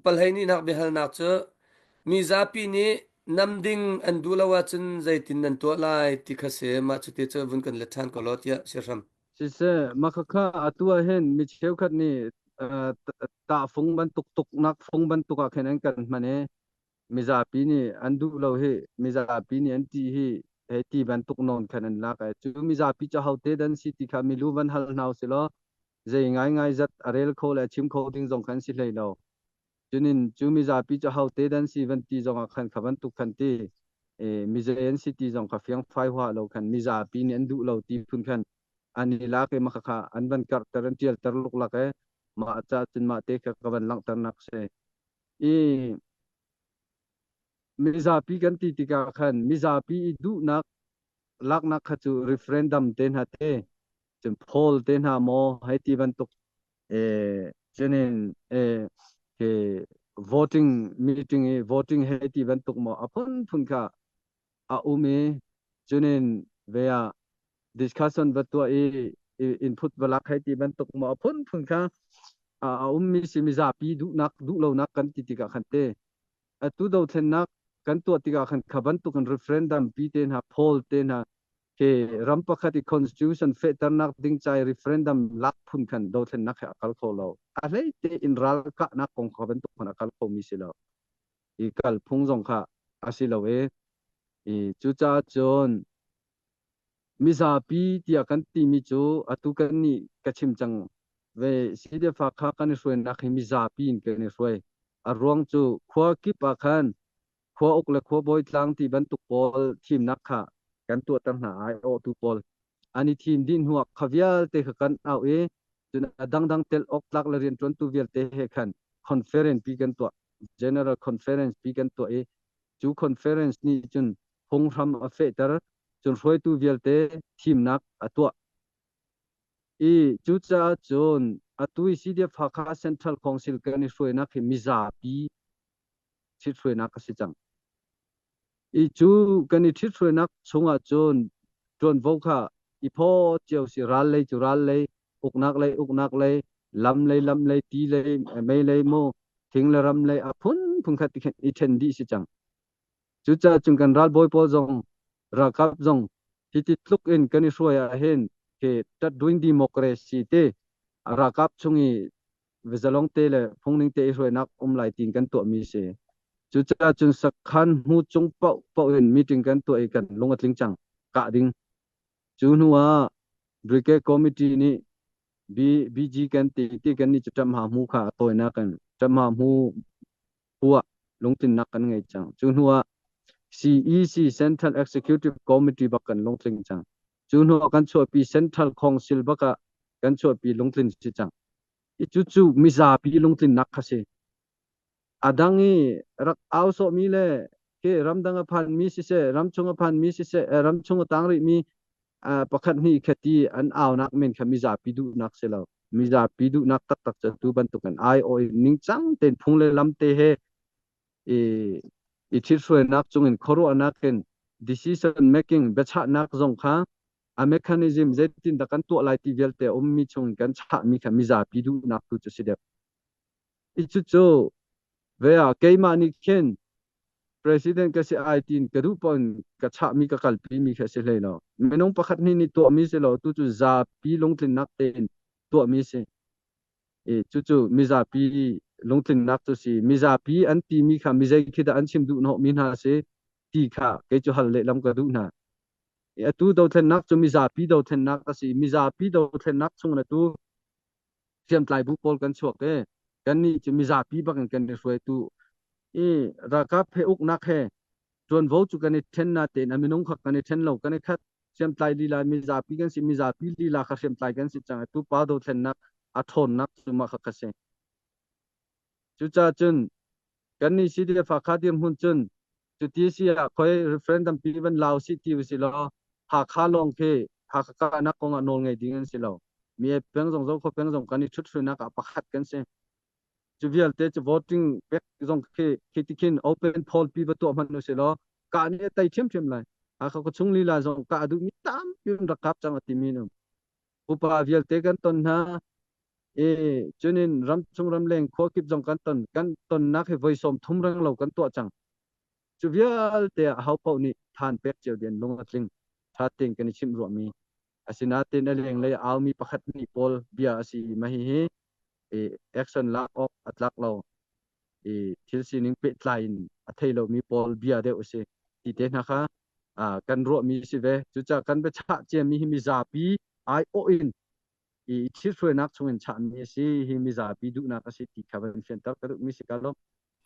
Pahleihnih biahalnak cu mizapi nih nam ding an duh lo ahcun zeitin nan tuah lai ti kha si. Mah cuti cu vun kan let ṭhan ko law tiah siahram. Siseh, mah khakha atu ah hin mi cheukhat nih tahfung bantuk tuknak fung bantuk ah khin an kan hman i mizapi nih an duh lo hi mizapi nih an ṭih hi hei ti bantuk nawn khan an lak ai. Cu mizapi cu ahote dan si ti kha milu van hal hna usih law zei ngaingai zat a rel kho le a chim kho ding zong khan si hlei lo. Cunin cu mizapi cu ahote dan si van ti zong ah khan kha bantuk khan ti mizei an si ti zong kha fiangfai huah lo khan mizapi nih an duh lo ti phun khan an i lak i mah kha an van karhter an ṭialter luklak i mah ca cun mah te kha ka van langhternak si. I mizapi kan ti tikah khan mizapi i duhnak laknak kha cu referendum te hna te cun poll te hna maw hei ti bantuk cunin ke voting meeting i voting hei ti bantuk maw a phunphun kha a um i cunin ve ah discussion va tuah i input va lak hei ti bantuk maw a phunphun kha a ummi si mizapi duhnak duhlonak kan ti tikah khan te atu dothlennak kan tuah tikah khan kha bantuk in referendum pi te hna poll te hna ke ram pakhat i constitution fehternak ding cai referendum lak phun khan dothlennak he a kal kho lo. A hlei te in ral kahnak kong kha bantuk khan a kal kho mi si lo. I kal phung zong kha a si lo i i cucaah cun mizapi tiah kan timi cu atu kan nih ka chim cang ve. CDF kha kan i hruainak hi mizapi in kan i hruai. A ruang cu khua kip ah khan khua uk le khua bawi tlang ti bantuk pawl thimnak kha kan tuahter hna. Ai awhtu pawl an i thim dih hnuah kha vialte kha kan auh i cun a dangdang tel awk tlak le rianṭuantu vialte he khan conference pi kan tuah, general conference pi kan tuah i cu conference nih cun phunghram a fehter, cun hruaitu vialte thimnak a tuah i cucaah cun atu i CDF Hakha Central Council kan i hruainak hi mizapi ṭhithruainak a si cang. I cu kan i ṭhithruainak chungah cun ṭuanvo kha i phaw cio si. Ral lei cu ral lei, uknak lei uknak lei, lam lei lam lei, ti lei, mei lei mu, thing le ram lei a phunphun kha ti khin i ṭhen dih si cang. Cucaah cun kan ralbawi pawl zong ralkap zong hiti tluk in kan i hruai ah hin khi ṭatduin democracy te ralkap chung i zalong te le phungning te i hruainak um lai tiin kan tuahmi si. Cucaah cun sakhan hmu cung paoh paoh in meeting kan tuah i kan lung a tling cang kah ding. Cu hnu ah Brigade Committee nih BG kan ti ti kan nih cu ṭamha hmu kha a tawinak kan ṭamha hmu phu ah lungtlinnak kan ngei cang. Cu hnu ah CEC Central Executive Committee bak kan lungtling cang. Cu hnu ah kan chuahpi Central Council bak ah kan chuahpi lungtlin si cang. I cucu mizapi lungtlinnak kha si. A dang i rak au sawhmi le khi ramdang a phanmi siseh, ramchung a phanmi siseh, ramchung a tang rihmi pakhat hnih khat i an aunak men kha mizapi duhnak si lo. Mizapi duhnak taktak cu atu bantukin aiawh i ningcang tein phung le lam te he i i ṭhithruainak cungin khuaruahnak in decision making biachahnak zong kha a mechanism zeitindah kan tuah lai ti vialte a ummi chungin kan chahmi kha mizapi duhnak tu cu si deuh. I cucu ve ah keimah nih khin president ka si ai tiin ka duh paoh in ka chahmi ka kalpimi kha si hlei lo. Minung pakhat hnih nih tuahmi si lo, tu cu zapi lungtlinnak tein tuahmi si. I cucu mizapi lungtlinnak cu si. Mizapi an timi kha mizei khi dah an chim duh hnawhmi hna si ti kha kei cu hal lehlam ka duh hna. I atu dothlennak cu mizapi dothlennak a si. Mizapi dothlennak chung atu hriamtlai bu pawl kan chuak i kannih cu mizapi bak in kan i hruaitu i ralkap he uknak he ṭuanvo cu kan i ṭhen natein a minung kha kan i ṭhen lo, kan i khat. Hriamtlai lila mizapi kan si, mizapi lila kha hriamtlai kan si cang. Atu pa dothlennak a ṭhawnnak cu mah kha kha si. Cucaah cun kannih CDF Hakha dirhmun cun cuti si ah khoi referendum pi van lau si ti usih law Hakha lawng khi Hakha kahnak kong ah nawl ngei ding an si lo. Mi peng zong Zokhua peng zong kan i ṭhut ah pakhat kan si. Cu vialte cu voting pek zong khi khi ti khin open poll pi va tuah hmanh usih law kah nih a tei ṭhiamṭhiam lai. Hakha khuachung lila zong kah a duhmi tampi an rak kap cang a timi an um. Upa vialte kan ton hna. I cunin ramchung ramleng khua kip zong kan ton kan tonnak hi voi sawm thum reng lo kan tuah cang. Cu vialte ah ho paoh nih than pek cio ding lung a tling. Tha tein kan i chimh ruahmi. Asinain a lenglei aumi pakhat nih pawl bia a si i mah hihi i action lak awk a tlak lo i thil sining pehtlai in a thei lomi pawl bia deuh a si ti te hna kha kan ruahmi si ve. Cucaah kan biachah ciami hi mizapi aiawh in i thithruainak chungin chahmi a si hi mizapi duhnak a si ti kha van fianter ka duhmi si ka lawm.